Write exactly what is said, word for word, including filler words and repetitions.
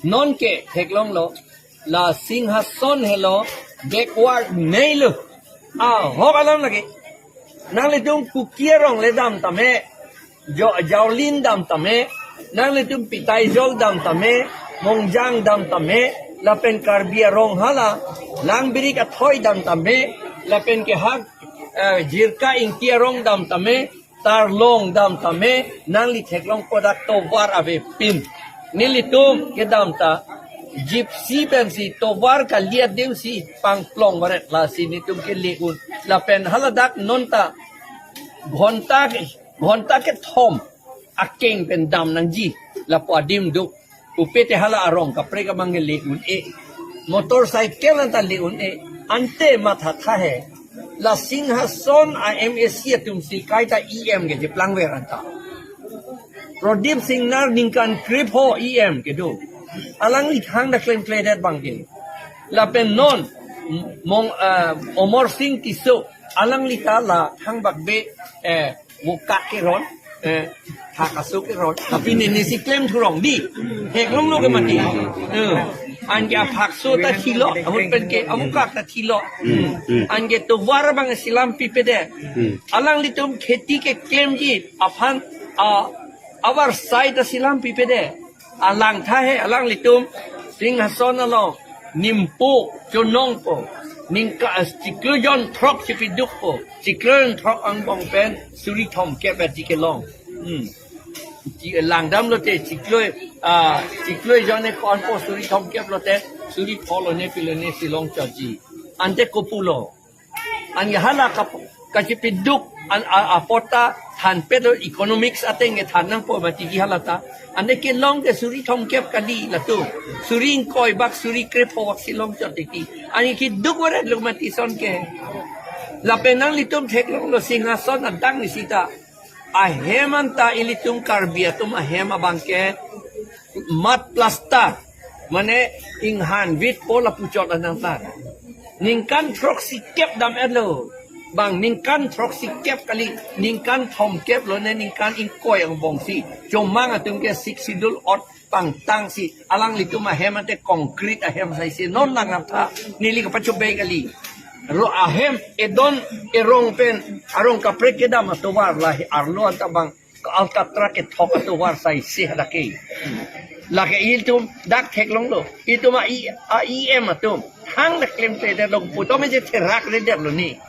Non ke theklonglo, la Singhason helo backward neilo. Ahok alam lake. Nanglitum Kuki arong le dam tame, Jo-, Jaolin dam tame, nanglitum Pitaijol dam tame, Mongjang dam tame, lapen Karbi arong hala, Langbirik athoi dam tame, lapen ke hak, eh, Jirka Ingti arong dam tame, Tarlong dam tame, nangli theklongpo dak tovar avepin. Nelitum kedam ta, Gypsy pensi tovar kali adim si pangplong varet, lasi netum kele un. Lapen haladak non ta, ghonta, ghonta kethom akeng pen dam nangji, lapu adim do. Pupe te hala arong kaprek abang le un-e. Motorcycle anta le un-e. Ante mathatha he. La Singhason a-MAC atum si kaita EM ke cheplang ver anta. Prodip Singnar ningkan krepho EM kedo. Alangli thang dak klemkledet abang ke. Lapen non, Mong, ah, Amarsing Tisso, alangli ta la thangbak be, eh, vokak keron, eh, thak aso keron. Tapi nini si klem thurong di. Theklonglo ke mati. Eh, anke aphakso ta thilo, ahut pen ke, avokak ta thilo. Hmm, hmm. Anke tovar abang si lam pipede. Hmm. Alanglitum kheti keklemji aphan, ah, avarsai ta si lam pipede. Alangtha he, alanglitum Singhason along nimpo, chonongpo, ningka, eh, chiklo jon throk chipidukpo, chiklo jon throk angbong pen suri thomkep ati kelong. Hmm. Chi-, langdam lote, chiklo, ah, chiklo jon e konpo suri thomkep lote, suri pho lone pilo ne si longchotji. Ante kopulo. Anke hala kap-, kachipiduk an, a, apot ta thanpet lo, economics ateng ke than nangpo mati ke hala ta. Ante kelong ke suri thomkep kali latum. Suri ingkoi bak, suri krepho bak si longchot titi. Anke keduk varetlo mati ason ke. Lapen nanglitum theklonglo Singhason adang ni sita. Ahem anta ilitum Karbi atum ahem abang ke mud plaster. Mane inghan vit po lapuchot anang ta. Ningkan throksikep dam-etlo. Bang ningkan throksikep kali, ningkan thomkep lone ningkan ingkoi angbong si. Chomang atum ke Sixth Schedule ot pangtang si. Alanglitum ahem ante concrete ahem sai si. Non lang apha neli kapachobei kali. Ro ahem edon erong pen arong kaprek kedam atovar la he arlo anta bang Alcatraz kethok atovar sai si hadak ke. Lake ilitum dak theklonglo. Itum a-E-, a-EM atum. Hang dak klemkledetlo, putum je therakledetlo ni.